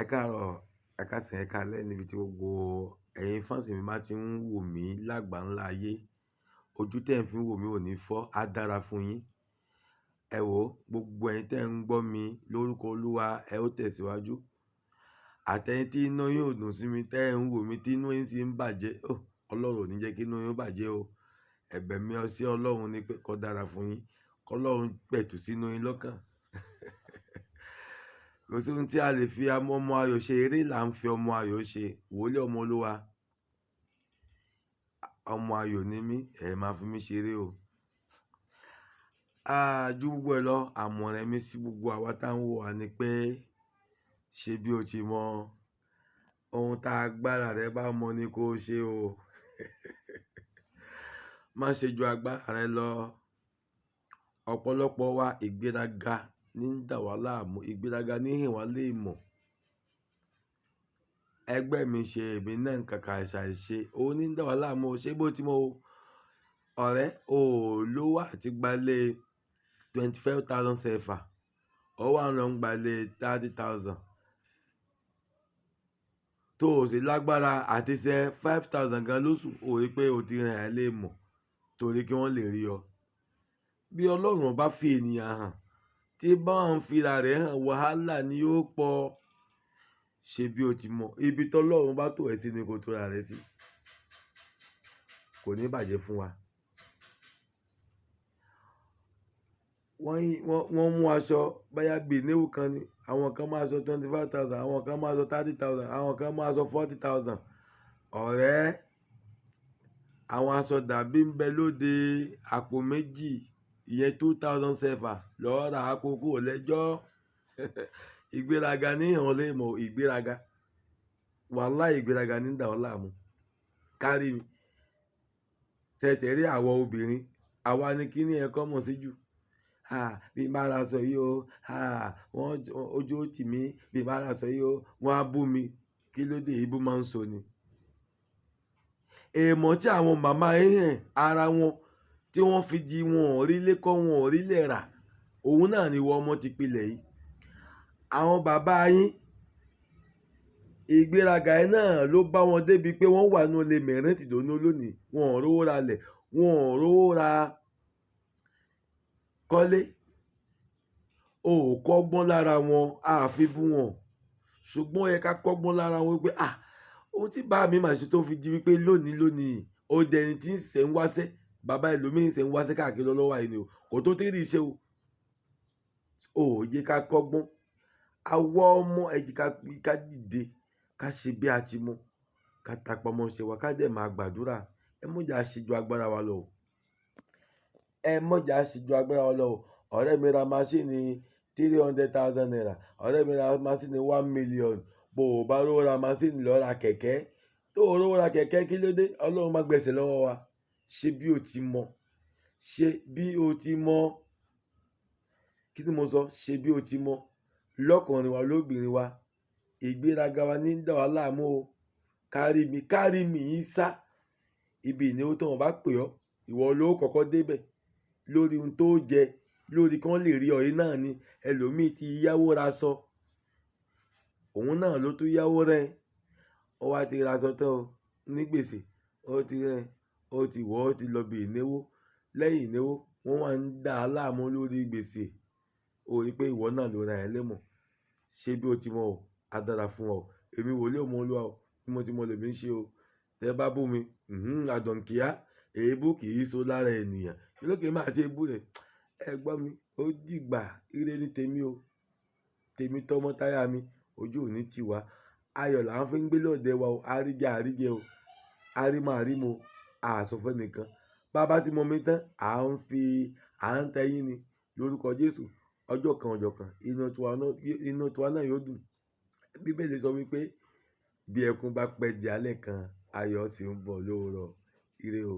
Ẹ káàárọ̀, ẹ káàsán, ẹ káalẹ́ níbi tí gbogbo ẹ̀yin fans mi bá ti ń wò mí lágbàńlá ayé. Ojú tẹ́ ẹ̀ ń fi ń wò mí ò ní fọ́, á dára fún yín. Ẹ wò ó, gbogbo ẹ̀yin tẹ́ ẹ̀ ń gbọ́ mi lórúkọ Olúwa, ẹ ó tẹ̀síwájú. Àtẹ̀yin tí inú yín ò dùn sí mi, tẹ́ ẹ̀ ń wò mí, tí inú yín sì ń bàjẹ́. Oh! Ọlọ́run ò ní jẹ́ kí inú yín ó bàjẹ́ o. Ẹ̀bẹ̀ mi sí Ọlọ́run ni pé kó dára fún yín, kó Ọlọ́run pẹ̀tù sínú yín lọ́kàn. Kò sí ohun tí a lè fi ọmọ ayọ̀ ṣe, eré là ń fi ọmọ ayọ̀ ṣe. Wòlíì ọmọ Olúwa, ọmọ ayọ̀ ni mí, ẹ máa fi mí ṣeré o. Ju gbogbo ẹ lọ, àmọ̀ràn mi sí gbogbo àwa tá ń wò wá ni pé ṣe bí o ti mọ ohun tá agbára rẹ bá mọ ni kó ṣe o. Má ṣe ju agbára rẹ lọ. Ọ̀pọ̀lọpọ̀ wa ìgbéraga ní ń dà wá láàmú, ìgbéraga ní hìn wá lé mọ̀. Ẹgbẹ́ mi ṣe èmi náà nǹkan kan ṣàìṣe, òun ní ń dà wá láàmú o. Ṣé bó ti mọ o? Ọ̀rẹ́, o ò lówó àti gba ilé 25,000 CFA, ó wà lọ ń gba ilé 30,000. Tó o sì lágbára àti ṣe 5,000 gan lóṣù, o rí pé o ti rìn ẹ́ lé mọ̀ torí kí wọ́n lè rí ọ. Bí Ọlọ́run bá fi ènìyàn hàn, tí bá ń fira rẹ̀ hàn, wàhálà ni yóò pọ̀. Ṣe bí o ti mọ̀, ibi tí Ọlọ́run bá tò ẹ́ sí ni kó tó ra rẹ sí. Kò ní bàjẹ́ fún wa. Wọ́n mú aṣọ bóyá bí ìnáwó kan ni, àwọn kan máa sọ 25,000, àwọn kan máa sọ 30,000, àwọn kan máa sọ 40,000. Ọ̀rẹ́, àwọn aṣọ dàbí ń bẹ lóde àpò méjì, ìyẹn 2,000 CFA lọ ra àkókò lẹ́jọ́. Ìgbéraga ní ìhàn lè mọ̀, ìgbéraga. Wàláì ìgbéraga ní ń dà ọ́ láàmú. Kárí mi. Ṣẹ̀tẹ̀ rí àwọn obìnrin, àwa ni kí ni ẹ kọ́ mọ̀ sí jù. Bí n bá ra aṣọ yìí o, wọ́n ojú ó tì mí, bí n bá ra aṣọ yìí o, wọ́n á bú mi. Kí ló dé ìbú máa ń sọ ni? Èèmọ̀ tí àwọn màmá yín hàn ara wọn tí wọ́n fi di wọn ò rí lé kọ́, wọn ò rí lè rà, òun náà ni ìwọ ọmọ ti pilẹ̀ yìí. Àwọn bàbá yín, ìgbéraga yìí náà ló bá wọn débi pé wọ́n wà nínú ilé mẹ̀rìntìdónú lónìí, wọn ò rówó ra lẹ̀, wọn ò rówó ra kọ́lé. O ò kọ́gbọ́n lára wọn, a fi bú wọn. Ṣùgbọ́n ó yẹ ká kọ́gbọ́n lára wọn wípé, ohun tí bàbá mi máa ṣe tó fi di wípé lónìí lónìí, ó dẹni tí ń ṣẹ̀ ń wáṣẹ́. Bàbá ẹlòmíì ń ṣẹ̀ ń wáṣẹ́ káàkiri lọ́wọ́ àìní o, kò tó tí rí iṣẹ́ o. O ò jẹ́ ká kọ́gbọ́n. Àwa ọmọ ẹ jẹ́ ká dìde, ká ṣe bí a ti mọ̀, ká tàpá mọ́ṣẹ́ wa, ká dẹ̀ máa gbàdúrà. Ẹ má jà ṣe ju agbára wa lọ o. Ẹ má jà ṣe ju agbára wa lọ o. Ọ̀rẹ́ mi ra maṣíìnì 300,000 naira, ọ̀rẹ́ mi ra maṣíìnì 1 million. Bó o bá rówó ra maṣíìnì lọ ra kẹ̀kẹ́. Tó o rówó ra kẹ̀kẹ́ kí ló dé? Ọlọ́run máa gbẹ̀sẹ̀ lọ́wọ́ wa. Ṣe bí o ti mọ̀. Ṣe bí o ti mọ̀. Kí ni mo sọ? Ṣe bí o ti mọ̀. Lọ́kùnrin wa, lóbìnrin wa, ìgbéraga wa ní ń dà wá láàmú o. Kárí mi, kárí mi yìí sá. Ibi ìnáwó tí wọ́n bá pè ọ́, ìwọ ló kọ́kọ́ débẹ̀. Lórí ohun tó jẹ, lórí kí wọ́n lè rí ọ yìí náà ni ẹlòmíì ti yáwó ra aṣọ. Òun náà ló tún yáwó rẹ́. Ó wá ti ra aṣọ tán o, ní gbèsè. Ó ti rẹ́, ó ti wọ̀, ó ti lọ ibi ìnáwó. Lẹ́yìn ìnáwó, wọ́n wá ń dà á láàmú lórí gbèsè. O rí pé ìwọ náà ló ra ẹ lémọ̀. Ṣe bí o ti mọ̀ o, á dára fún ọ. Èmi wòlíì ọmọ Olúwa o, bí mo ti mọ̀ lèmi ń ṣe o. Tẹ bá bú mi, àdọ̀ǹkíá, èébú kì í so lára ènìyàn. Kí ló kì í máa ṣe ebú rẹ̀? Ẹ gbọ́ mi, ó dìgbà, ire ní tèmi o. Tèmi tọmọ táyà mi, ojú ò ní tì wá. Ayọ̀ là ń fi ń gbé lọ́dẹ wa o. Àríjẹ àríjẹ o. Àrímọ àrímọ, a sọ fún ẹnìkan. Bá bá ti mọ mi tán, à ń fi, à ń tẹyín ni lórúkọ Jésù. Ọjọ́ kan ọjọ́ kan, inú tiwa náà yóò dùn. Bíbélì sọ wípé bí ẹkún bá pẹ́ di alẹ́ kan, ayọ̀ sì ń bọ̀ lówurọ̀. Ire o.